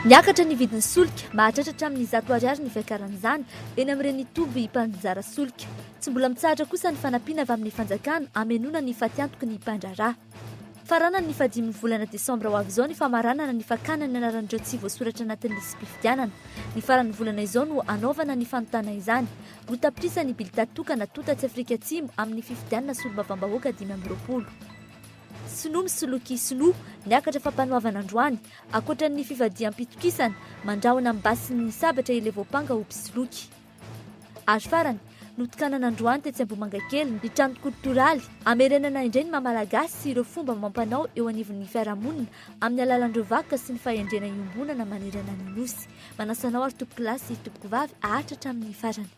Niakatra ny vidin'ny solika, mahatratra hatramin'ny 100 ariary ny fiakaran'izany eny amin'ireny toby mpaninjara solika. Tsy mbola mitsahatra kosa ny fanampiana avy amin'ny fanjakana hamenoana ny fatiantoky ny mpandraharaha. Faranana ny fahadimin'ny volana desambra ho avy izao ny famaranana ny fakana ny anaran'ireo tsy voasoratra anatin'ny lisi-pifidianana. Ny faran'ny volana izao no hanaovana ny fanontana izany. 2 tapitrisa ny bilita tokana tonta atsy Afrika Atsimo amin'ny fifidianana solombavambahoaka 25. Sinoa misoloky sinoa, niakatra fampanoavana androany. Ankoatra ny fivadiham-pitokisana, mandrahona amin'ny basin'ny sabatra ilay voampanga ho mpisoloky. Ary farany, notokanana androany tetsy Ambohimangakely ny trano koltoraly hamerenana indray ny maha Malagasy sy ireo fomba amam-panao eo anivon'ny fiarahamonina amin'ny alalan'ireo vakoka sy ny fahendrena iombonana manerana ny Nosy. Manasa anao ary tompokolahy sy tompokovavy haharitra hatramin'ny farany.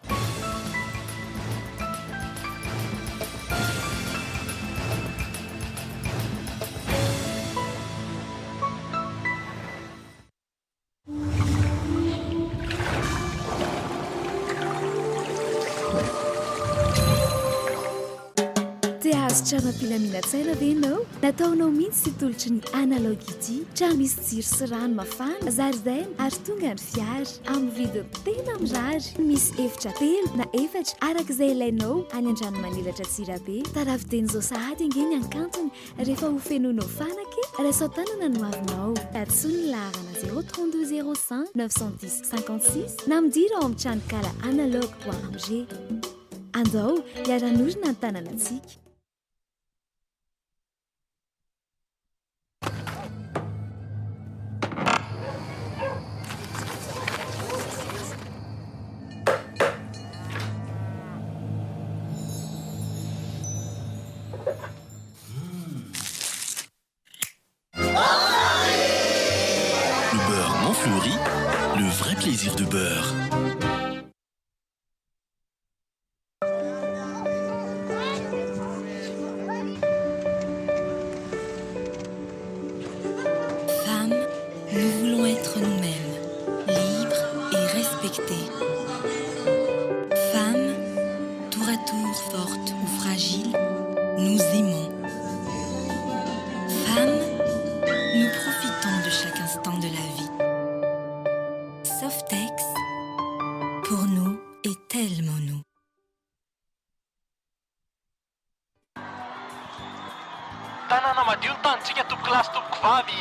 Te hahazo trano am-pilaminantsaina ve ianao? Nataonao mihitsy ity tolotry ny Analog ity. Trano misy jiro sy rano mafana, zaridaina ary tonga ny fiara. Amin'ny vidiny tena mirary. Misy efitra telo na efatra araka izay ilainao any Andranomanelatra Antsirabe. Tarafo dieny izao sahady ange ny hankantony Rehefa ho fenoinao fanaka e, raiso an-tanana ny hoavinao. Antsoy ny laharana 032 05 910 56 na midira ao amin'ny tranonkala analog point mg. Andao hiara-hanorina ny tanànantsika. Le beurre Montfleury, le vrai plaisir de beurre. Femmes, nous voulons être nous-mêmes, libres et respectées. Femmes, tour à tour fortes ou fragiles, nous aimons. Femmes, nous profitons de chaque instant de la vie. Softex, pour nous et tellement nous. Tanàna madio ny tanintsika tompokolahy sy tompokovavy.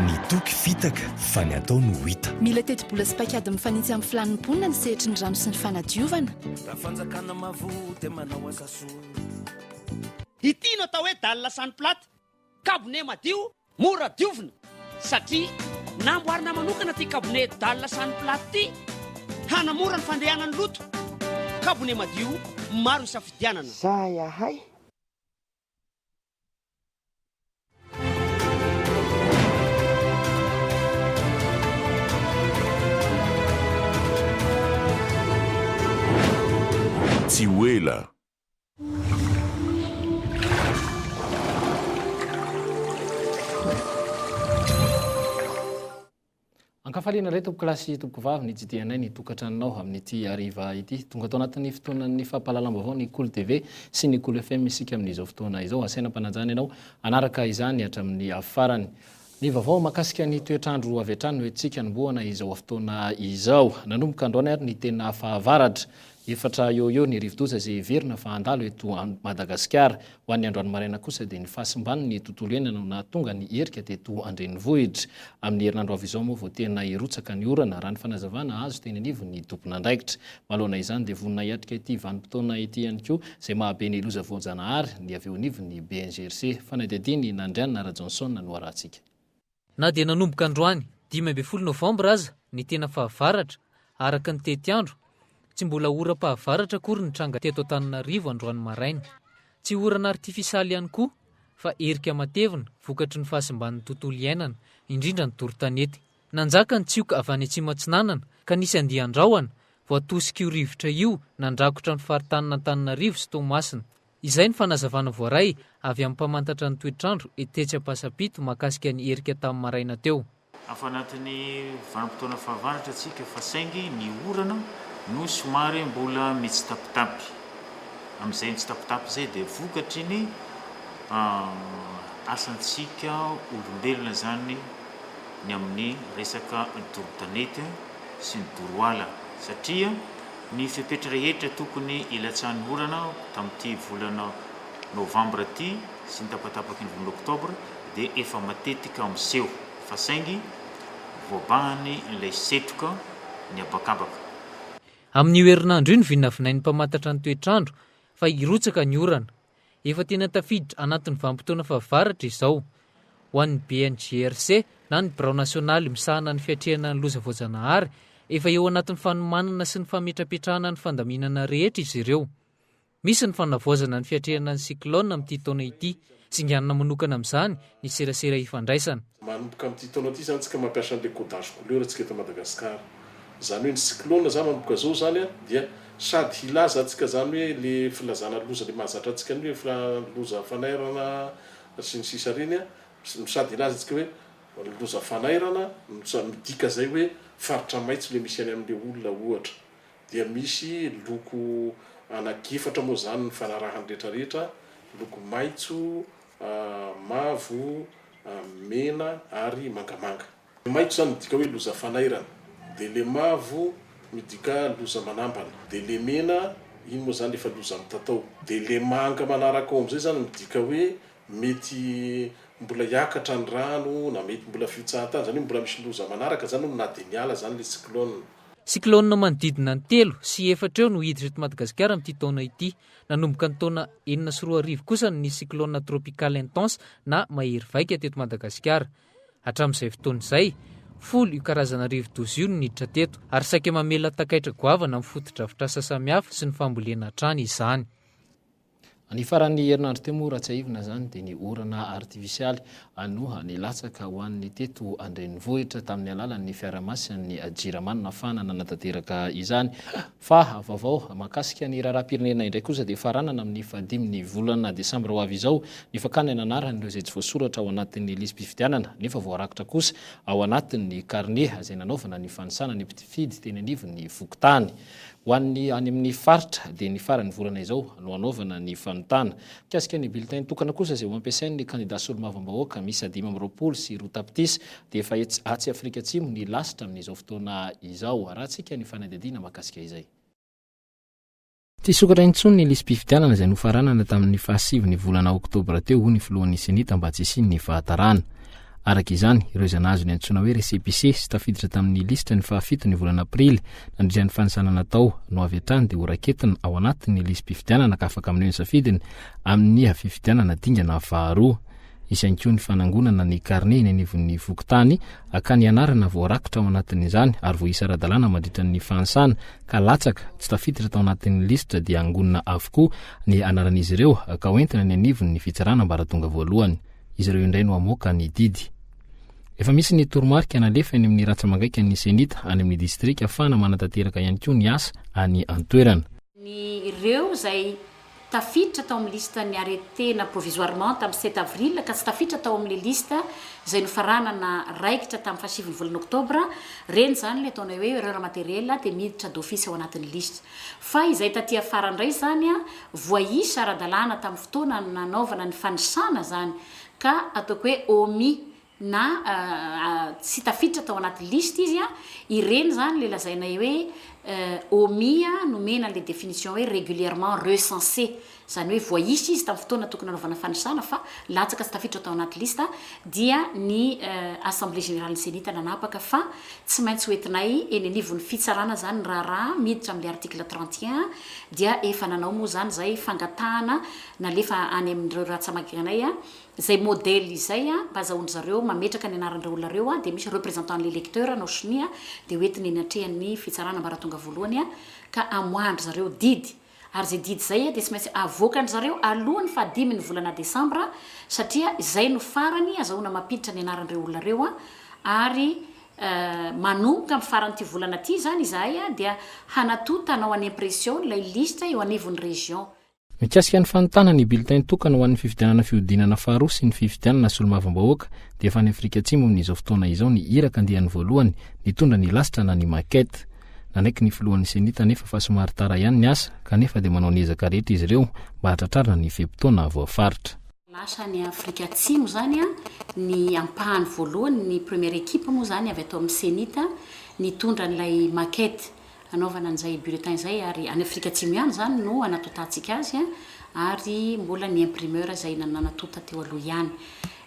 Ny toky fitaka fa ny atao no hita. Mila tetibola sy paikady mifanitsy amin'ny filàn'ny mponina ny sehatry ny rano sy ny fanadiovana. Raha fanjakana mavo dia manao asa soa. Ity no atao hoe dalle sans plate. Kabone madio, mora diovina satria namboarina manokana ity kabone dalle sans plate ity hanamora ny fandehanan'ny loto. Kabone madio, maro isafidianana. Zay ahay. Tsy ho ela. Ankafaliana indray tompokolahy sy tompokovavy ny hitsidihanay ny tokantranonao amin'ity hariva ity. Tonga tao anatin'ny fotoanan'ny fampahalalam-baovao ny Kolo TV sy ny Kolo FM isika amin'izao fotoana izao. Asaina am-panajana ianao hanaraka izany hatramin'ny farany. Ny vaovao mahakasika ny toetr'andro avy hatrany no entintsika hanombohana izao fotoana izao. Nanomboka androany ary ny tena fahavaratra. Efatra eo ho eo ny rivodoza izay heverina fa handalo eto Madagasikara. Ho an'ny androany maraina kosa dia ny fahasimban'ny tontolo iainana no nahatonga ny herika teto an-drenivohitra. Amin'ny herinandro avy izao moa vao tena hirotsaka ny orana, raha ny fanazavana azo teny anivon'ny tompon'andraikitra. Manoloana izany dia vonona hiatrika ity vanim-potoana ity ihany koa izay mahabe ny loza voajanahary ny avy eo anivon'ny BNGRC. Fanadihadian'i Nandrianina Rajohnson no arahantsika. Na dia nanomboka androany 15 novambra aza ny tena fahavaratra, araka ny tetiandro, tsy mbola oram-pahavaratra akory nitranga teto Antananarivo androany maraina. Tsy orana artifisialy ihany koa fa erika matevina vokatry ny fahasimban'ny tontolo iainana, indrindra ny doro-tanety. Nanjaka ny tsioka avy any atsimo atsinanana ka nisy andian-drahona voatosik'io rivotra io nandrakotra ny faritanin'Antananarivo sy Toamasina. Izay ny fanazavana voaray avy amin'ny mpamantatra ny toetr'andro tetsy Ampasampito mahakasika ny erika tamin'ny maraina teo. Afa anatin'ny vanim-potoana fahavaratra tsika fa saingy ny orana no somary mbola mitsitapitapy. Amin'izay mitsitapitapy izay dia vokatry ny asantsika olombelona izany. ny amin'ny resaka doro tanety sy ny doro ala satria ny fepetra rehetra tokony hilatsahan'ny orana tamin'ity volana novambra ity sy ny tapatapaky ny volana oktobra dia efa matetika miseho fa saingy voabahany ilay setroka ny habakabaka. Amin'io herinandro io no vinavinain'ny mpamantatra ny toetr'andro fa hirotsaka ny orana. Efa tena tafiditra anatin'ny vanim-potoana fahavaratra izao. Ho an'ny BNGRC na ny Birao Nasionaly misahana ny fiatrehana ny loza voajanahary, efa eo anatin'ny fanomanana sy ny fametrapetrahana ny fandaminana rehetra izy ireo. Misy ny fanavaozana ny fiatrehana ny cyclone amin'ity taona ity. Singanina manokana amin'izany ny serasera ifandraisana. Manomboka amin'ity taona ity izany tsika mampiasa an'ilay codage couleur tsika eto Madagascar. Izany hoe ny cyclone izany manomboka izao izany dia sady hilaza antsika izany hoe le filazana loza le mahazatra antsika ny hoe loza fanairana sy ny sisa ireny no sady hilaza antsika hoe loza fanairana no midika izay hoe faritra maitso le misy any amin'le olona ohatra. Dia misy loko anankiefatra moa izany ny fanarahany rehetra rehetra, loko maitso, mavo, mena ary mangamanga. Ny maitso izany midika hoe loza fanairana, dia le mavo midika loza manambana, dia le mena iny moa izany efa loza mitatao, dia le manga manaraka ao amin'izay izany midika hoe mety mbola hiakatra ny rano na mety mbola fihotsahan-tany, izany hoe mbola misy loza manaraka izany na dia niala izany le cyclone. Cyclone manodidina ny telo sy efatra eo no hiditra eto Madagasikara amin'ity taona ity. Nanomboka ny taona 2006 kosa no nisy cyclone tropical intense na mahery vaika teto Madagasikara. Hatramin'izay fotoana izay, folo io karazana rivodoza io no niditra teto ary saika mamela takaitra goavana amin'ny fotodrafitrasa samihafa sy ny fambolena hatrany izany. Ny faran'ny herinandro teo moa raha tsiahivina izany dia ny orana artifisialy no nilatsaka ho an'ny teto an-drenivohitra tamin'ny alalan'ny fiarahamasin'ny Jirama no nahafahana nanatanteraka izany. Fa vaovao mahakasika ny raharaham-pirenena indray kosa dia faranana amin'ny fahadimin'ny volana desambra ho avy izao ny fakana ny anaran'ireo izay tsy voasoratra ao anatin'ny lisi-pifidianana nefa voarakitra kosa ao anatin'ny karne izay nanaovana ny fanisana ny mpifidy teny anivon'ny fokontany. Ho an'ny any amin'ny faritra dia ny faran'ny volana izao no hanaovana ny fanontana. Mikasika ny bulletin tokana kosa izay ho ampiasain'ny kandida solombavambahoaka miisa 225 tapitrisa dia efa etsy atsy Afrika Atsimo ny lasitra amin'izao fotoana izao. Arahantsika ny fanadihadiana mahakasika izay. Tsy hisokatra intsony ny lisi-pifidianana izay nofaranana tamin'ny fahasivy ny volana oktobra teo, hoy ny filohan'ny Cenit mba tsy hisian'ny fahatarana. Araka izany, ireo izay nahazo ny antsoina hoe récépissé sy tafiditra tamin'ny lisitra ny fahafito ny volana aprily nandritra ny fanisana natao no avy hatrany dia horaketina ao anatin'ny lisi-pifidianana ka afaka maneho ny safidiny amin'ny fifidianana dingana faharoa. Hisy ihany koa ny fanangonana ny karne eny anivon'ny fokontany ka ny anarana voarakitra ao anatin'izany ary voaisa ara-dalàna mandritra ny fanisana ka latsaka tsy tafiditra tao anatin'ny lisitra dia angonina avokoa ny anaran'izy ireo ka hoentina any anivon'ny fitsarana ambaratonga voalohany. Izy ireo indray no hamoaka ny didy. Efa misy ny toromarika nalefa eny amin'ny rantsa-mangaikan'ny Cenit any amin'ny distrika ahafahana manatanteraka ihany koa ny asa any an-toerana. Ny ireo izay tafiditra tao amin'ny liste ny arrêté-na provisoirement tamin'ny sept avril ka tsy tafiditra tao amin'ilay liste izay nofaranana raikitra tamin'ny fahasivin'ny volana oktobra, ireny izany ilay ataonay hoe erreur matérielle dia miditra d'office ao anatin'ny liste. Fa izay taty afara indray izany voaisa ara-dalàna tamin'ny fotoana nanaovana ny fanisana izany ka ataoko hoe omis na tsy tafiditra tao anaty liste izy, ireny izany ilay lazainay hoe omis nomena an'ilay définition hoe régulièrement recensé Izany hoe voaisa izy tamin'ny fotoana tokony hanaovana fanisana fa latsaka tsy tafiditra tao anaty liste dia ny Assemblée Générale ny Cenit nanapaka fa tsy maintsy ho entinay eny anivon'ny fitsarana izany ny raharaha miditra amin'ilay article 31 dia efa nanao moa izany izay fangatahana nalefa any amin'ireo ratsamagranay izay modèle izay mba azahoan-dry zareo mametraka ny anaran'ireo olona ireo dia misy représentant an'ilay lecteur hanao sonia dia ho entiny eny atrehan'ny fitsarana ambaratonga voalohany ka amoahan-dry zareo didy Ary izay didy izay dia tsy maintsy avoakan-dry zareo alohan'ny fahadimin'ny volana desambra satria izay no farany azahoana mampiditra ny anaran'ireo olona ireo ary manomboka amin'ny faran'ity volana ity izany izahay dia hanatonta hanao any impression ilay lisitra eo anivon'ny région. Mikasika ny fanontana ny bulletin tokana ho an'ny fifidianana fihodinana faharoa sy ny fifidianana solombavambahoaka dia efa any Afrika Atsimo amin'izao fotoana izao ny iraka andiany voalohany nitondra ny lasitra na ny maquette. Nanaiky ny filohan'ny Cenit anefa fa somary tara ihany ny asa kanefa dia manao ny ezaka rehetra izy ireo mba hahatratrarana ny fe-potoana voafaritra. Lasa any Afrika Atsimo izany ny ampahany voalohany, ny première équipe moa izany avy ato amin'ny Cenit nitondra an'ilay maquette hanaovana an'izay bulletin izay ary any Afrika Atsimo ihany izany no hanatontantsika azy ary mbola ny imprimeur izay nanatonta teo aloha ihany.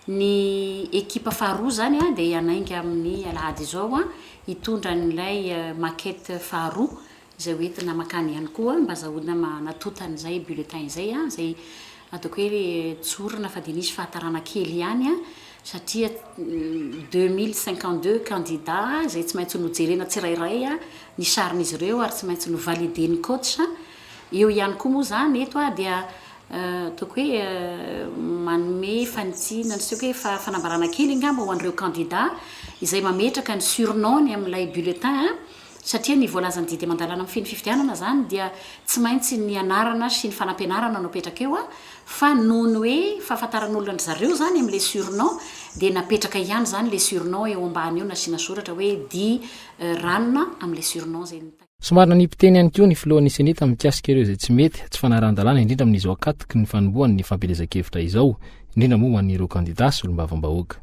Ny ekipa faharoa izany dia hanainga amin'ny alahady izao hitondra an'ilay maquette faharoa izay ho entina mankany ihany koa mba azahoana manatonta an'izay bulletin izay, izay ataoko hoe tsorina fa dia nisy fahatarana kely ihany satria 2052 candidats izay tsy maintsy nojerena tsirairay ny sarin'izy ireo ary tsy maintsy no-valider-n'ny coach. Eo ihany koa moa izany eto dia ataoko hoe manome fanitsiana, tsy haiko hoe fanambarana kely angamba ho an'ireo candidats izay mametraka ny surnom-ny amin'ilay bulletin Satria ny voalazan'ny didy aman-dalàna mifehy ny fifidianana izany dia tsy maintsy ny anarana sy ny fanampianarana no apetraka eo fa noho ny hoe fahafantaran'olona an-dry zareo izany amin'ilay surnom dia napetraka ihany izany ilay surnom eo ambany eo nasiana soratra hoe dit ranona amin'ilay surnom izay nitakiana. Somary nanipy teny ihany koa ny filohan'ny Cenit mikasika ireo izay tsy mety, tsy fanarahan-dalàna indrindra amin'izao akatoky ny fanombohan'ny fampielezan-kevitra izao, indrindra moa ho an'ireo kandida solombavambahoaka.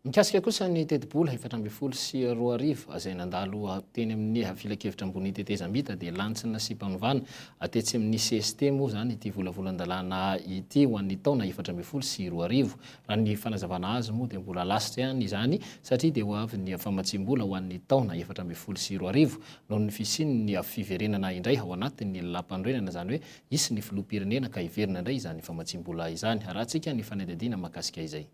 Mikasika kosa ny tetibola 2014 izay nandalo teny amin'ny Filankevitra ambony tetezamita dia lany tsy nasiam-panovana tetsy amin'ny cst moa izany ity volavolan-dalàna ity ho an'ny taona 2014. Raha ny fanazavana azo moa dia mbola lasitra ihany izany satria dia ho avy ny famatsiam-bola ho an'ny taona 2014 noho ny fisian'ny fiverenana indray ao anatin'ny lalàmpanorenana izany hoe hisy ny filoham-pirenena ka hiverina indray izany famatsiam-bola izany. Arahantsika ny fanadihadiana mahakasika izay.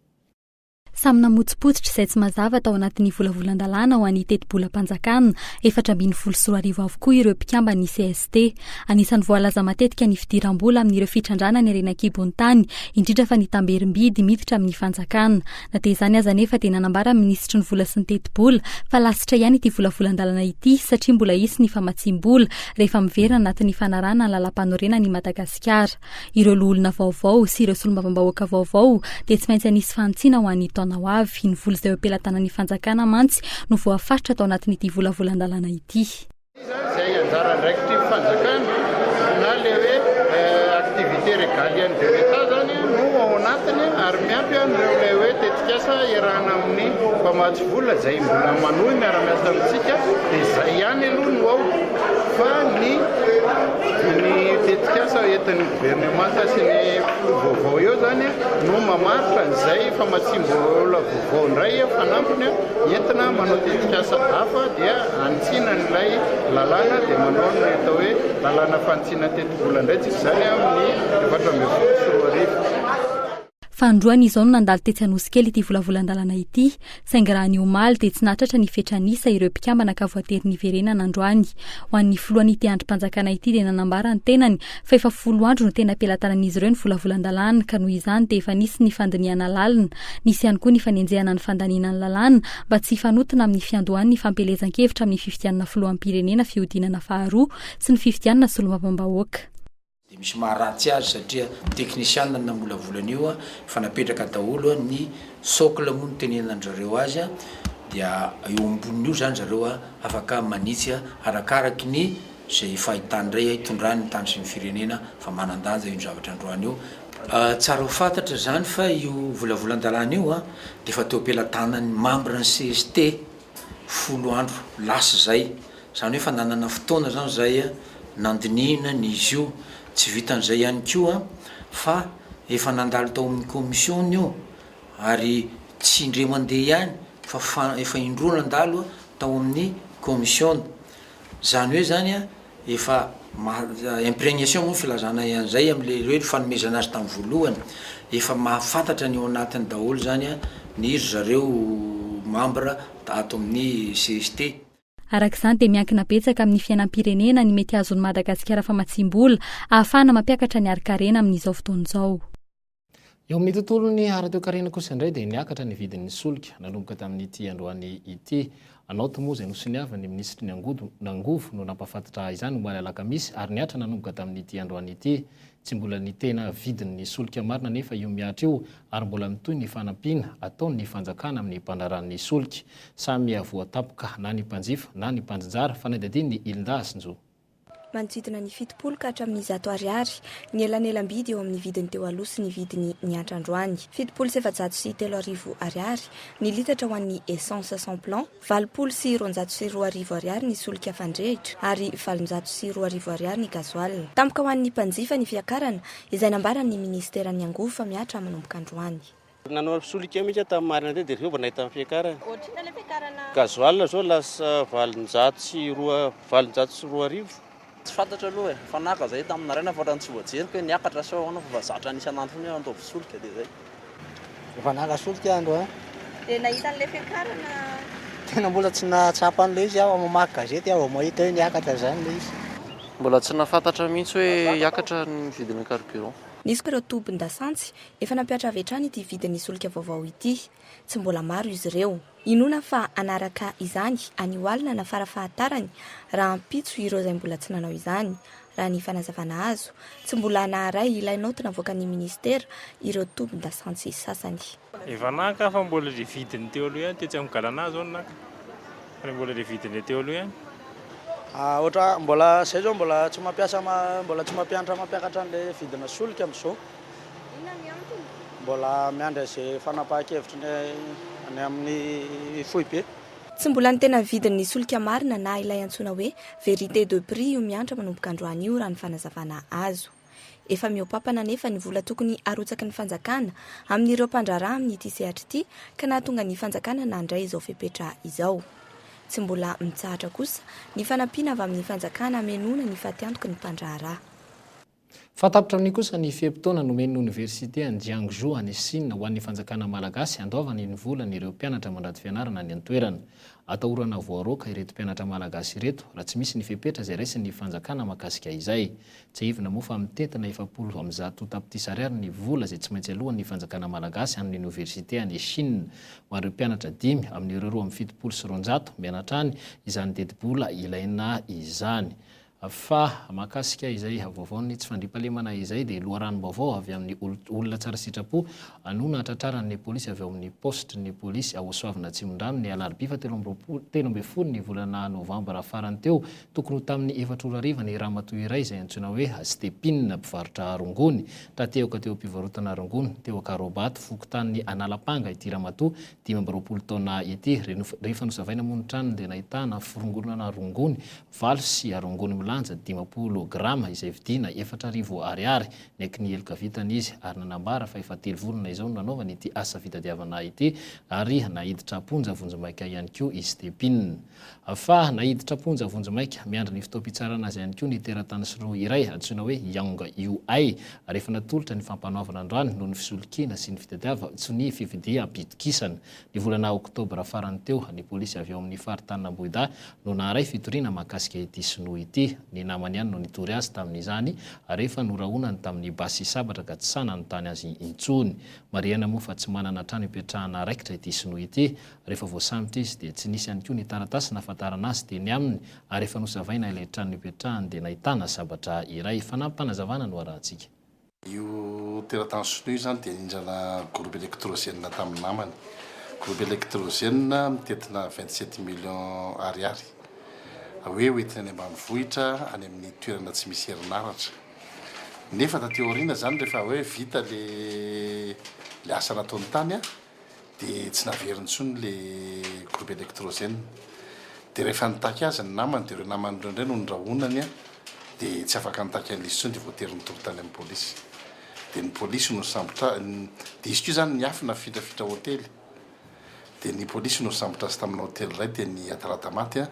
Samy namotsipotsitra izay tsy mazava tao anatin'ny volavolan-dalàna ho an'ny tetibolam-panjakana 2014 avokoa ireo mpikamban'ny cst. Anisan'ny voalaza matetika ny fidiram-bola amin'ireo fitrandrahana ny harena an-kibon'ny tany, indrindra fa ny tamberim-bidy miditra amin'ny fanjakana. Na dia izany aza anefa dia nanambara ny minisitry ny vola sy ny tetibola fa lasitra ihany ity volavolan-dalàna ity satria mbola hisy ny famatsiam-bola rehefa miverina anatin'ny fanarahana ny lalàmpanorenana i Madagasikara. Ireo loholona vaovao sy ireo solombavambahoaka vaovao dia tsy maintsy hanisy fanitsiana ho an'ny taona ho avy. Ny vola izay eo am-pelatanan'ny fanjakana mantsy no voafaritra tao anatin'ity volavolan-dalàna ity. Izay anjara andraikitry ny fanjakana na ilay hoe activité régalienne de l'Etat izany no ao anatiny ary miampy an'ireo ilay hoe tetikasa iarahana amin'ny mpamatsy vola izay mbola manohy miara-miasa amintsika dia izay ihany aloha no ao fa ny ny tetikasa entin'ny governemanta sy ny filoha vaovao eo izany no mamaritra an'izay famatsiam-bola vaovao indray fanampiny entina manao tetikasa hafa dia hanitsiana an'ilay lalàna dia manao ny atao hoe lalàna fanitsiana tetibola indray tsika izany amin'ny 2014. Fanindroany izao no nandalo tetsy Anosikely ity volavolan-dalàna ity, saingy raha ny omaly dia tsy nahatratra ny fetran'isa ireo mpikambana ka voatery niverenana androany. Ho an'ny filohan'ity andrim-panjakana ity dia nanambara ny tenany fa efa folo andro no tena am-pelatanan'izy ireo ny volavolan-dalàna ka noho izany dia efa nisy ny fandinihana lalina, nisy ihany koa ny fanenjehana ny fandaniana ny lalàna mba tsy hifanotona amin'ny fiandohan'ny fampielezan-kevitra amin'ny fifidianana filoham-pirenena fihodinana faharoa sy ny fifidianana solombavambahoaka. Dia misy maharatsy azy satria teknisianina no namolavola an'io, efa napetraka daholo ny socle moa no itenenan-dry zareo azy, dia eo ambonin'io zany zareo afaka manitsy arakaraky ny izay fahitany indray hitondrany ny tany sy ny firenena fa manan-danja io zavatra androany io. Tsara ho fantatra izany fa io volavolan-dalàna io dia efa teo am-pelatanan'ny mambra ny cst folo andro lasa izay, izany hoe efa nanana fotoana izany izahay nandinihina ny izy io, tsy vitan'izay ihany koa fa efa nandalo tao amin'ny commission io ary tsy indray mandeha ihany fa fa efa indroa nandalo tao amin'ny commission, izany hoe izany Efa imprégnation moa ny filazanay an'izay amin'ilay hoe fanomezana azy tamin'ny voalohany, efa mahafantatra ny ao anatiny daholo izany ny ry zareo membre ato amin'ny cst. Araka izany dia miankina betsaka amin'ny fiainam-pirenena ny mety hahazoan'i Madagasikara famatsiam-bola ahafahana mampiakatra ny harin-karena amin'izao fotoana izao. Eo amin'ny tontolon'ny ara-toekarena kosa indray dia niakatra ny vidin'ny solika nanomboka tamin'ity androany ity. Naoty moa izay nosoniavin'ny minisitry ny angovo no nampahafantatra izany omaly alakamisy ary nihatra nanomboka tamin'ity androany ity. Tsy mbola ny tena vidin'ny solika marina anefa io mihatra io ary mbola mitohy ny fanampiana ataon'ny fanjakana amin'ny mpandraharahan'ny solika. Samy voatapoka na ny mpanjifa na ny mpanjinjara. Fanadihadian'i Ilinda Hasinjo. Manodidina ny 70 ka hatramin'ny 100 ariary ny elanelam-bidy eo amin'ny vidiny teo aloha sy ny vidiny nihatra androany. 3470 ariary ny litatra ho an'ny essence sans plomb, 280 ariary ny solika fandrehitra ary 2800 ariary ny gasoil. Tampoka ho an'ny mpanjifa ny fiakarana, izay nambaran'ny minisiteran'ny angovo fa mihatra manomboka androany. Nanao solika mihitsy aho tamin'ny maraina teo dia avy eo vao nahita ny fiakarana. Ohatrinona ilay fiakarana? Gasoil izao lasa 2802. Tsy fantatro aloha e, fa naka zay tamin'ny naraina fa ohatran'ny tsy voajeriko hoe niakatra sao ahoana fa efa zatra ny isan'andro foana hoe ataovy solika dia zay. Efa naka solika aho androany. Dia nahita an'ilay fiakarana? Tena mbola tsy nahatsapa an'ilay izy aho, mamaky gazety aho vao mahita hoe niakatra izany ilay izy. Mbola tsy nahafantatra mihitsy hoe hiakatra ny vidina carburant. Nisy koa ireo tobin-dasantsy efa nampihatra avy hatrany ity vidin'ny solika vaovao ity. Tsy mbola maro izy ireo. Inoana fa hanaraka izany anio alina na farafahatarany rahampitso ireo izay mbola tsy nanao izany, raha ny fanazavana azo. Tsy mbola naharay ilay naoty navoakan'ny minisitera ireo tobin-dasantsy sasany. Efa naka fa mbola le vidiny teo aloha ihany, tetsy amin'ny Galana zao no naka, fa mbola le vidiny teo aloha ihany. Ohatra mbola zay zao mbola tsy mampiasa mbola tsy mampiantra mampiakatra an'le vidina solika amin'izao. Inona ny antony? Mbola miandry an'izay fanapahan-kevitry ny any amin'ny foibe. Tsy mbola ny tena vidin'ny solika marina na ilay antsoina hoe vérité de prix io miantra manomboka androany io raha ny fanazavana azo. Efa mihoa-papana anefa ny vola tokony harotsaky ny fanjakana amin'ireo mpandraharaha amin'ity sehatra ity ka nahatonga ny fanjakana nandray izao fepetra izao. Tsy mbola mitsahatra kosa ny fanampiana avy amin'ny fanjakana hamenoana ny fatiantoky ny mpandraharaha. Fa tapitra amin'io kosa ny fe-potoana nomen'ny oniversite any Jiangzhou any Sina ho an'ny fanjakana malagasy handoavany ny volan'ireo mpianatra mandrato fianarana any an-toerana. Atahorana voaroaka ireto mpianatra malagasy ireto raha tsy misy ny fepetra izay raisin'ny fanjakana mahakasika izay. Tsiahivina moa fa mitentina 140 tapitrisa ariary ny vola izay tsy maintsy aloan'ny fanjakana malagasy amin'ny oniversite any Chine ho an'ireo mpianatra dimy amin'ireo 272 mianatra any izany tetibola ilaina izany. Fa mahakasika izay vaovaon'ny tsy fandriampahalemana izay dia loharanom-baovao avy amin'ny olona tsara sitrapo no nahatratraran'ny polisy avy ao amin'ny paositry ny polisy ao Soavina Atsimondrano ny alarobia faha 13 ny volana novambra farany teo tokony ho tamin'ny efatra ora hariva ny ramatoa iray izay antsoina hoe Stepine mpivarotra rongony. Tra-tehoka teo am-pivarotana rongony teo Ankarobato fokontany Analapanga ity ramatoa 25 taona ity. Rehefa nosavaina moa ny tranony dia nahitana firongonana rongony valo sy rongony milanja 50 grama izay vidiana 4000 ariary. Niaiky ny heloka vitany izy ary nanambara fa efa telo volana izao no nanaovany ity asa fitadiavana ity ary naiditra am-ponja vonjimaika ihany koa i Stepine. Fa naiditra am-ponja vonjimaika miandry ny fotoam-pitsarana azy ihany koa ny teratany sinoa iray antsoina hoe Yang Yu-ai rehefa natolotra ny fampanoavana androany noho ny fisolokiana sy ny fitadiavan-tsonia fividiam-pitokisana. Ny volana oktobra farany teo, ny polisy avy ao amin'ny faritanin'Ambohidahy no naharay fitoriana mahakasika ity sinoa ity. Ny namany ihany no nitory azy tamin'izany rehefa norahonany tamin'ny basy sabatra ka tsy sahy nanontany azy intsony. Marihana moa fa tsy manana trano ipetrahana raikitra ity sinoa ity. Rehefa voasambotra izy dia tsy nisy ihany koa ny taratasy nahafantarana azy teny aminy ary rehefa nosavaina ilay trano nipetrahany dia nahitana sabatra iray. Fanampim-panazavana no arahantsika. Io teratany sinoa io izany dia nindrana groupe électrogène tamin'ny namany. Groupe électrogène mitentina 27 millions ariary. Hoe hoentiny any ambanivohitra, any amin'ny toerana tsy misy herinaratra. Nefa taty aoriana izany rehefa hoe vita le le asa nataony tany an, dia tsy naveriny intsony le groupe électrogène. Dia rehefa nitaky azy ny namany dia ireo namany ireo indray no norahonany dia tsy afaka nitaky an'ilay izy intsony dia voatery nitory tany amin'ny polisy. Dia ny polisy no nisambotra dia izy koa izany niafina nifindrafindra hotely. Dia ny polisy no nisambotra azy tamina hotely iray teny Ataratamaty.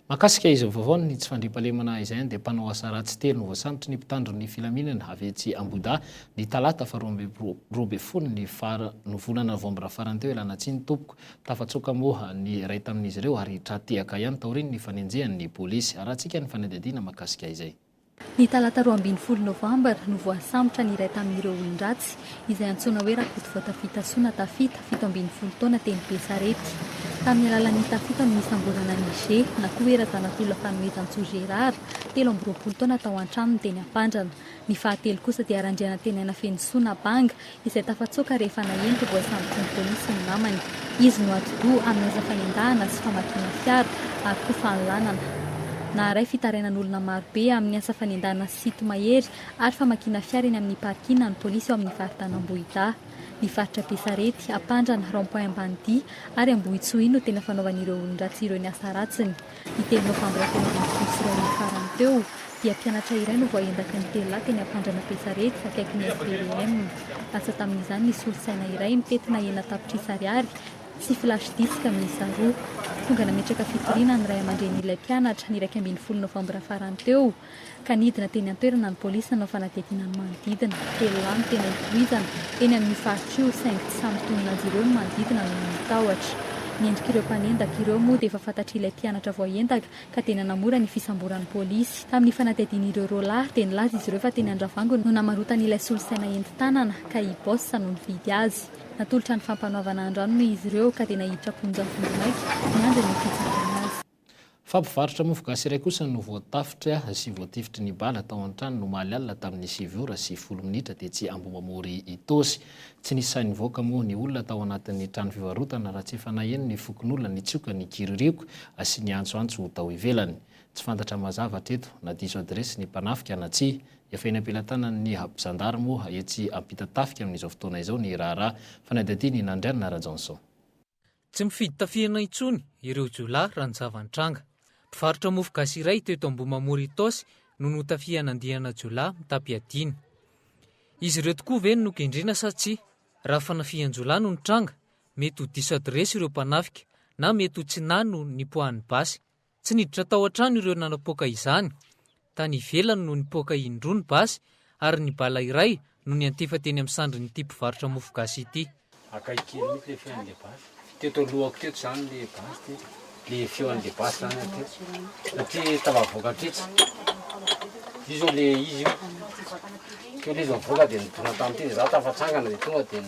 Mahakasika izao vaovao ny tsy fandriampahalemana izay dia mpanao asa ratsy telo no voasambotry ny mpitandro ny filaminana avy etsy Ambohidahy ny talata faha 12 ny fara no volana novambra farany teo ialana tsiny tompoko. Tafatsoaka moa ny iray tamin'izy ireo ary tra-tehaka ihany taorian'ny fanenjehan'ny polisy. Arahantsika ny fanadihadiana mahakasika izay. Ny talata 12 novambra no voasambotra ny iray tamin'ireo olon-dratsy, izay antsoina hoe Rakotovoatafitasoa na Tafita, 17 taona, teny Besarety. Tamin'ny alalan'ny Tafita no nisamborana an'i G, na koa hoe Razanakolona Fanomezantsoa Gérard, 23 taona tao an-tranony teny Ampandrana. Ny fahatelo kosa dia Randrianantenaina Fenosoa na Banga, izay tafatsoaka rehefa naheno fa voasambotry ny polisy ny namany. Izy no atidoha amin'ny asa fanendahana sy famakiana fiara ary koa fanolanana. Naharay fitarainan'olona marobe amin'ny asa fanendahana sy sinto-mahery ary famakiana fiara eny amin'ny parking ny polisy ao amin'ny faritany Ambohidahy. Ny faritra Besarety, Ampandrana, Rond Point Ambanidia ary Ambohitsoa no tena fanaovan'ireo olon-dratsy ireo ny asa ratsiny. Ny telo novambra 2013 farany teo dia mpianatra iray no voaendaka ny telolahy teny Ampandrana Besarety akaikin'ny SBVM. Lasa tamin'izany ny solosaina iray mitentina enina tapitrisa ariary sy flash disk miisa roa. Tonga nametraka fitoriana ny ray aman-drenin'ilay mpianatra ny 11 novambra farany teo ka nidina teny an-toerana ny polisy nanao fanadihadiana ny manodidina. Telo lahy no tena itohizana eny amin'io faritra io saingy tsy samy mitonona azy ireo ny manodidina noho ny tahotra. Ny endrik'ireo mpanendaka ireo moa dia efa fantatr'ilay mpianatra voaendaka ka dia nanamora ny fisamboran'ny polisy. Tamin'ny fanadihadiana ireo roa lahy dia nilaza izy ireo fa teny Andravango no namarotany ilay solosaina entin-tanana ka i Boss no nividy azy. Natolotra ny fampanoavana andrano moa izy ireo ka dia naiditra am-ponja vonjimaika niandry ny fitsarana azy. Fa mpivarotra mofo gasy iray kosa no voatafitra sy voatifitry ny bala tao an-tranony omaly alina tamin'ny sivy ora sy folo minitra tetsy Ambohimamory Itaosy. Tsy nisy sahy nivoaka moa ny olona tao anatin'ny trano fivarotana raha tsy efa naheno ny fokonolona nitsioka ny kiririoka sy niantsoantso tao ivelany. Tsy fantatra mazava hatreto na diso adiresy ny mpanafika na tsia. Efa eny am-pelatanan'ny zandary moa etsy Ampitatafika amin'izao fotoana izao ny raharaha fanadihadiana i Nandrianina Rajaonson. Tsy mifidy tafihana intsony ireo jiolahy raha ny zava-nitranga. Mpivarotra mofo gasy iray teto Ambohimamory Itaosy no notafihana andiana jiolahy mitam-piadiana. Izy ireo tokoa ve no nokendrena sa tsia? Raha fanafihan-jiolahy no nitranga, mety ho diso adiresy ireo mpanafika na mety ho tsy nahy no nipoahan'ny basy. Tsy niditra tao an-trano ireo nanapoaka izany. Tany ivelany no nipoaka indroa ny basy ary ny bala iray no niantefa teny amin'ny sandrin'ity mpivarotra mofo gasy ity. Akaiky kely mihitsy ilay feon'ilay basy. Teto alohako teto izany ilay basy teto. Ilay feon'ilay basy izany teto. Satria tafavoaka hatretsy. Io izao ilay izy io. Teo ilay izy nivoaka dia nidona tamin'ity dia izaho tafatsangana dia tonga dia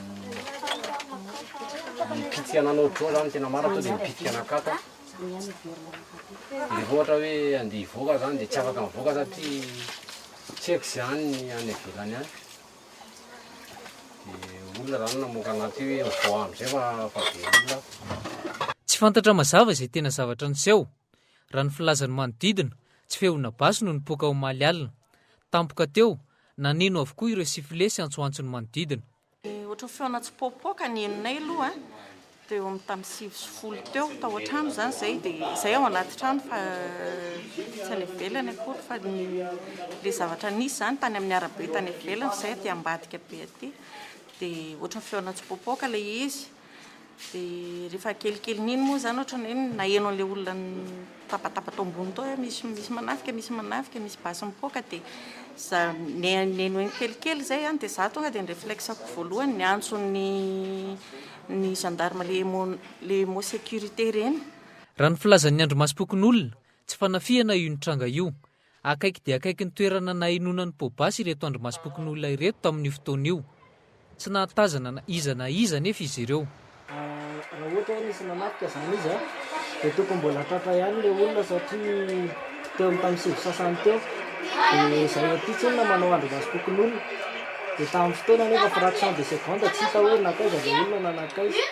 nipitika nanao draw izany tena marina tonga dia nipitika nakato aho. Rehefa ohatra hoe andeha hivoaka zany dia tsy afaka mivoaka satria tsy haiko izay any ny any ivelany any. Dia olona zany namoaka anahy teo hoe mivoaha amin'izay fa fa be olona. Tsy fantatra mazava izay tena zavatra niseho. Raha ny filazan'ny manodidina, tsy feona basy no nipoaka omaly alina. Tampoka teo, naneno avokoa ireo sifflet sy antsoantson'ny manodidina. Ohatran'ny feona tsipoapoaka ny henonay aloha teo amin'ny tamin'ny 9 sy 10 teo, tao an-trano izany izay dia izay ao anaty trano fa tsy any ivelany akory fa ny ilay zavatra nisy izany tany amin'ny arabe tany ivelany fa izay aty ambadika be aty dia ohatran'ny feona tsipoapoaka ilay izy. Dia rehefa kelikelin'iny moa izany ohatran'ny hoe naheno an'ilay olona nitabataba tao ambony tao hoe misy misy manafika, misy manafika, misy basy mipoaka dia za nenoheno kelikely izay an, dia za tonga dia ny réflexe-ko voalohany niantso ny ny gendarme le Emmo le Emmo sécurité ireny. Raha ny filazan'ny andrimasom-pokonolona, tsy fanafihana io nitranga io. Akaiky dia akaiky ny toerana nahenoana ny poa-basy ireto andrimasom-pokonolona ireto tamin'io fotoana io. Tsy nahatazana na iza na iza anefa izy ireo. Raha ohatra hoe nisy nanafika izany izy dia tokony mbola tratra ihany ilay olona satria teo amin'ny tamin'ny sivy sasany teo dia izahay aty tsinona manao andrimasom-pokonolona dia tamin'ny fotoana anefa fraction de seconde tsy hita hoe nankaiza ilay olona na nankaiza.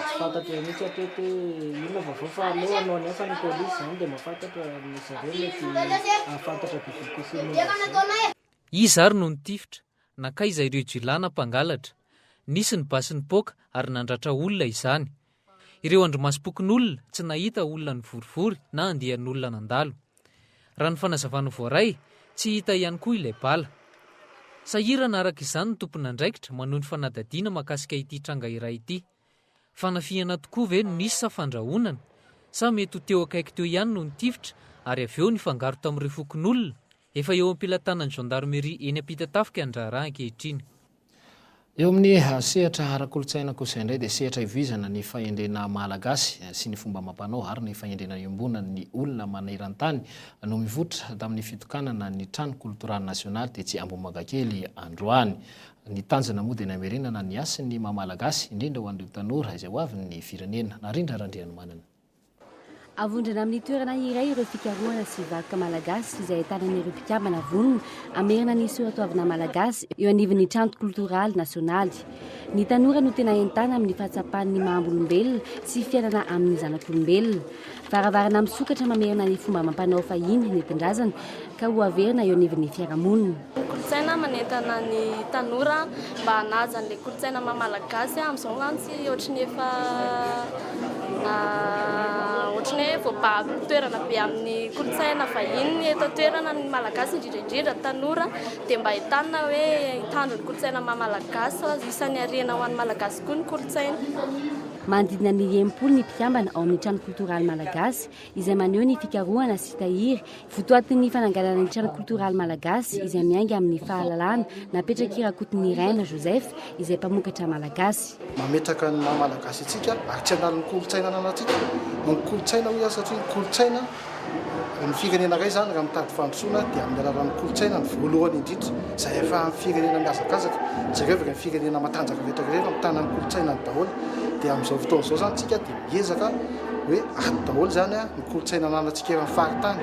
Tsy fantatray mihitsy hatreto hoe inona vaovao fa aleo hanao ny asany ny polisy izany dia mahafantatra ny zareo mety hahafantatra bebe kokoa momba izay. Iza ary no nitifitra? Nankaiza ireo jiolahy na mpangalatra? Nisy ny basy nipoaka ary nandratra olona izany. Ireo andrimasom-pokonolona tsy nahita olona nivorivory na andian'olona nandalo. Raha ny fanazavana voaray, tsy hita ihany koa ilay bala. Sahirana araka izany ny tompon'andraikitra manohy ny fanadihadiana mahakasika ity tranga iray ity. Fanafihana tokoa ve no nisy sa fandrahonana? Sa mety ho teo akaiky teo ihany no nitifitra ary avy eo nifangaro tamin'ireo fokonolona? Efa eo am-pelatanan'ny gendarmerie eny Ampitatafika ny raharaha ankehitriny. Eo amin'ny sehatra ara-kolontsaina kosa indray dia sehatra ivoizana ny fahendrena malagasy sy ny fomba amam-panao ary ny fahendrena iombonan'ny olona maneran-tany no mivoitra tamin'ny fitokanana ny trano koltoraly nasionaly tetsy Ambohimangakely androany. Ny tanjona moa dia ny hamerenana ny hasin'ny maha malagasy, indrindra ho an'ireo tanora izay ho avin'ny firenena. Narindra Randrianomanana. Avondrona amin'ny toerana iray ireo fikarohana sy vakoka malagasy izay ahitana an'ireo mpikambana vonona hamerina ny soatoavina malagasy eo anivon'ny Trano Koltoraly Nasionaly. Ny tanora no tena entanina amin'ny fahatsapany ny maha olombelona sy fiainana amin'ny zanak'olombelona. Varavarana misokatra mamerina ny fomba amam-panao fahiny nentin-drazana ka ho averina eo anivon'ny fiarahamonina. Ny kolontsaina manentana ny tanora mba hanaja an'ilay kolontsaina maha malagasy amin'izao mantsy ohatry ny efa ohatry ny hoe voababy toerana be amin'ny kolontsaina vahiny ny eto an-toerana ny malagasy indrindra indrindra ny tanora dia mba entanina hoe hitandro ny kolontsaina maha malagasy isan'ny harena ho an'ny malagasy koa ny kolontsaina. Manodidina ny 60 ny mpikambana ao amin'ny Trano Koltoraly Malagasy izay maneho ny fikarohana sy tahiry Votoatin'ny fananganana ny Trano Koltoraly Malagasy izay miainga amin'ny fahalalana napetrak'i Rakotoniraina Joseph izay mpamokatra malagasy. Mametraka ny maha Malagasy antsika ary tsy hanala ny kolontsaina ananantsika. Ny kolontsaina hoy aho satria ny kolontsaina, ny firenena iray izany raha mitady fandrosoana dia amin'ny alalan'ny kolontsaina no voalohany indrindra izay ahafahan'ny firenena mihazakazaka. Jereo ireny firenena matanjaka rehetra ireny fa mitana ny kolontsainany daholo. Dia amin'izao fotoana izao izany isika dia miezaka hoe ato daholo izany ny kolontsaina ananantsika eran'ny faritany.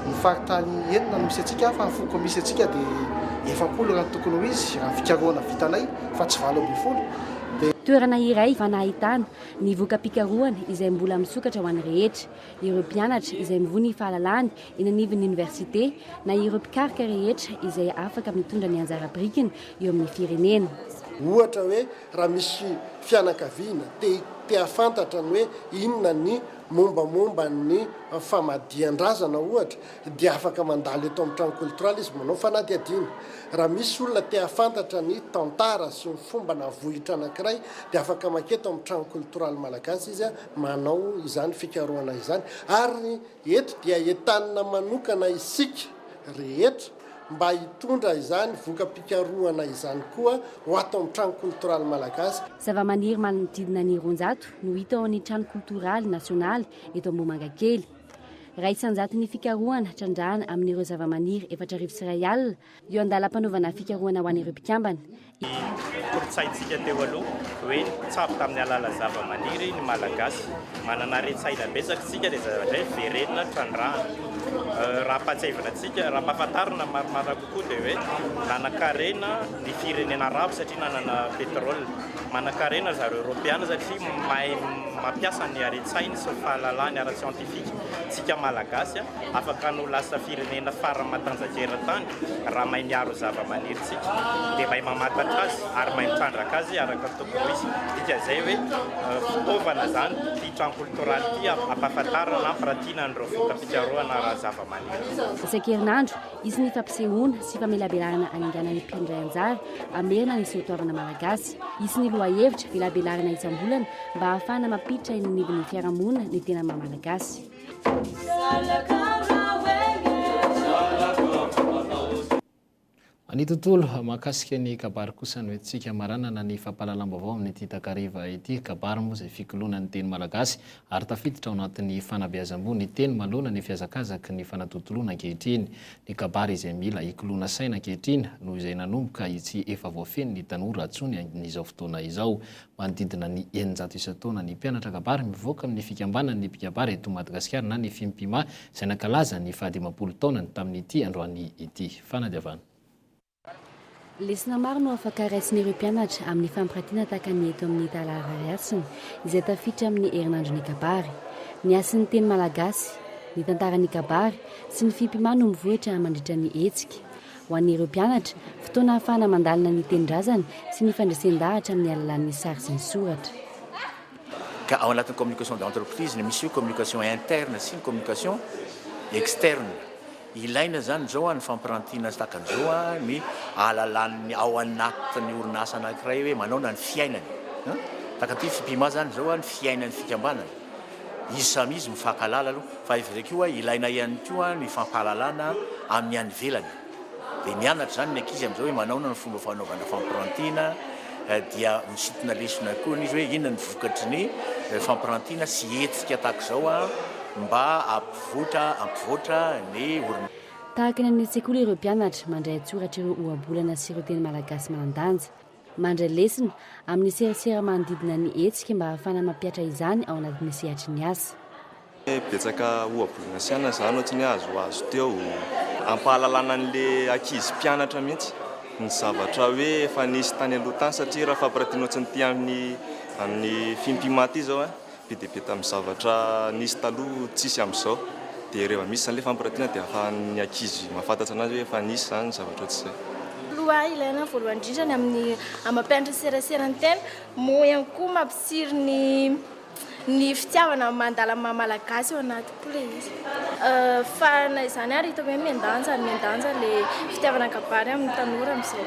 Ny faritany enina no misy antsika fa ny foko misy antsika dia 40 raha ny tokony ho izy, raha ny fikarohana vitanay fa tsy 18. Dia. Toerana iray efa nahitana ny voka-pikarohana izay mbola misokatra ho an'ny rehetra, ireo mpianatra izay mivoy ny fahalalany eny anivon'ny oniversite na ireo mpikaroka rehetra izay afaka mitondra ny anjara birikiny eo amin'ny firenena. Ohatra hoe raha misy fianakaviana te te hahafantatra ny hoe inona ny mombamomba ny famadihan-drazana ohatra dia afaka mandalo eto amin'ny trano koltoraly izy manao fanadihadiana. Raha misy olona te hahafantatra ny tantara sy ny fomba na vohitra anankiray dia afaka manketo amin'ny trano koltoraly malagasy izy manao izany fikarohana izany ary eto dia entanina manokana isika rehetra mba hitondra izany voka-pikarohana izany koa ho ato amin'ny Trano Koltoraly Malagasy. Zavamaniry manodidina ny 200 no hita ao amin'ny Trano Koltoraly Nasionaly eto Ambohimangakely. 1% ny fikarohana trandrahana amin'ireo zavamaniry 1040 eo an-dalam-panaovana fikarohana ho an'ireo mpikambana. Ny kolontsaintsika teo aloha hoe nitsabo tamin'ny alalan'ny zava-maniry ny Malagasy. Manana haren-tsaina betsaka isika dia zavatra hoe verenina trandrahana. Raha ampahatsiahivina antsika, raha ampahafantarina marimarina kokoa dia hoe nanan-karena ny firenena arabo satria nanana pétrole. Manan-karena ry zareo eoropeana satria mahay mampiasa ny haren-tsainy sy ny fahalalany ara-tsiantifika. Isika Malagasy afaka ny ho lasa firenena farany matanjaka eran-tany raha mahay miaro ny zava-manirintsika, dia mahay mamantatra azy ary mahay mitrandraka azy araka ny tokony ho izy. Dikan'izay hoe fitaovana izany ity trano koltoraly ity hampahafantarana na hampiratiana an'ireo voka-pikarohana ara-zavamaniry. Isan-kerinandro, hisy ny fampisehoana sy famelabelarana haninganan'ny mpandray anjara hamerina ny soatoavina malagasy. Hisy ny lohahevitra velabelarana isam-bolana mba hahafahana mampiditra eny anivon'ny fiarahamonina ny tena maha malagasy. Ny tontolo mahakasika ny kabary kosa no entintsika hamaranana ny fampahalalam-baovao amin'ity takariva ity. Kabary moa izay fikoloana ny teny malagasy ary tafiditra ao anatin'ny fanabeazam-boa ny teny manoloana ny fihazakazaky ny fanatontoloana ankehitriny. Ny kabary izay mila hikoloana saina ankehitriny noho izay nanomboka tsy efa voafehy ny tanora intsony amin'izao fotoana izao. Manodidina ny 600 isan-taona ny mpianatra kabary mivoaka amin'ny fikambanan'ny mpikabary eto Madagasikara na ny Fimpima izay nankalaza ny fahadimampolo taonany tamin'ity androany ity. Fanadiavana. Lesona maro no afaka raisin'ireo mpianatra amin'ny fampiratiana tahaka ny eto amin'ny Tahala Rarihasina izay tafiditra amin'ny herinandron'ny kabary. Ny hasin'ny teny malagasy, ny tantaran'ny kabary sy ny Fimpima no mivohitra mandritra ny hetsika. Ho an'ireo mpianatra, fotoana ahafahana mandalina ny tenin-drazany sy ny fandresen-dahatra amin'ny alalan'ny sary sy ny soratra. Ka ao anatin'ny communication d'entreprise no misy io communication interne sy ny communication externe. Ilaina izany izao ny fampirantiana tahaka an'izao ny ahalalan'ny ao anatin'ny orinasa anankiray hoe manaona ny fiainany. Tahaka an'ity Fipima izany izao ny fiainan'ny fikambanana. Izy samy izy mifankahalala aloha fa izay koa ilaina ihany koa ny fampahalalana amin'ny any ivelany. Dia mianatra izany ny ankizy amin'izao hoe manaona ny fomba fanaovana fampirantiana, dia misintona lesona koa izy hoe inona ny vokatry ny fampirantiana sy hetsika tahaka izao mba hampivoatra hampivoatra ny orinasa. Tahaka ny any an-tsekoly ireo mpianatra, mandray an-tsoratra ireo ohabolana sy ireo teny malagasy manan-danja. Mandray lesona amin'ny serasera manodidina ny hetsika mba hahafahana mampihatra izany ao anatin'ny sehatry ny asa. Betsaka ohabolana sy anona izany ohatry ny hoe azoazo teo. Ampahalalana an'ilay ankizy mpianatra mihitsy ny zavatra hoe efa nisy tany aloha tany satria raha fampiratiana ohatry ny ity amin'ny amin'ny Fimpima ity izao be dia be tamin'ny zavatra nisy taloha tsisy amin'izao dia rehefa misy izany ilay fampiratiana dia ahafahan'ny ankizy mahafantatra anazy hoe efa nisy izany ny zavatra ohatr'izay. Aloha ilaina voalohany indrindra ny amin'ny mampianatra serasera ny tena, moa ihany koa mampitsiry ny ny fitiavana mandala ny maha malagasy ao anaty koa ilay izy. Fa na izany ary hitako hoe mihen-danja, mihen-danja ilay fitiavana kabary amin'ny tanora amin'izao.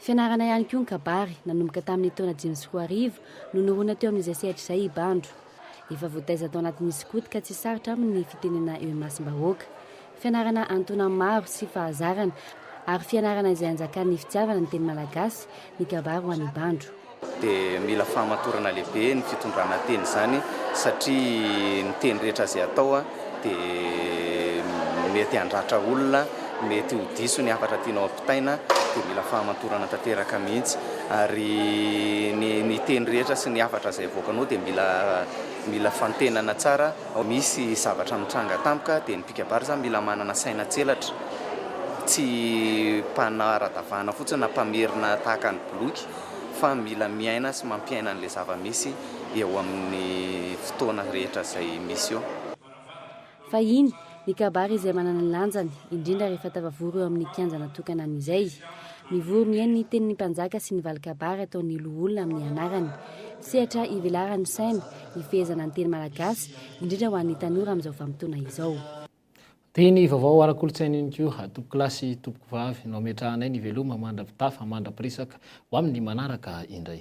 Fianarana ihany koa ny kabary, nanomboka tamin'ny taona 2005 no nirona teo amin'izay sehatra izay i Bandro. Efa voataiza tao anatin'ny skoto ka tsy sarotra aminy ny fitenena eo imasom-bahoaka. Fianarana antaona maro sy fahazarana ary fianarana izay anjakan'ny fitiavana ny teny malagasy ny kabary ho an'i Bandro. Dia mila fahamatorana lehibe ny fitondrana teny izany satria ny teny rehetra izay atao dia mety handratra olona, mety ho diso ny hafatra tianao ampitaina, dia mila fahamatorana tanteraka mihitsy. Ary ny ny teny rehetra sy ny hafatra izay avoakanao dia mila mila fantenana tsara. Misy zavatra mitranga tampoka dia ny mpikabary izany mila manana saina tselatra, tsy mpanara-davahana fotsiny na mpamerina tahaka ny boloky fa mila miaina sy mampiaina an'ilay zava-misy eo amin'ny fotoana rehetra izay misy eo. Fahiny, ny kabary izay manana ny lanjany, indrindra rehefa tafavory eo amin'ny kianja natokana amin'izay. Mivory mihaino ny tenin'ny mpanjaka sy ny valin-kabary ataon'ny loholona amin'ny anarany. Sehatra ivelaran'ny saina, ifehezana ny teny malagasy, indrindra ho an'ny tanora amin'izao vanim-potoana izao. Teny vaovao ara-kolontsaina ihany koa, tompokolahy sy tompokovavy, no ametrahanay ny veloma mandra-pitafa, mandra-piresaka ho amin'ny manaraka indray.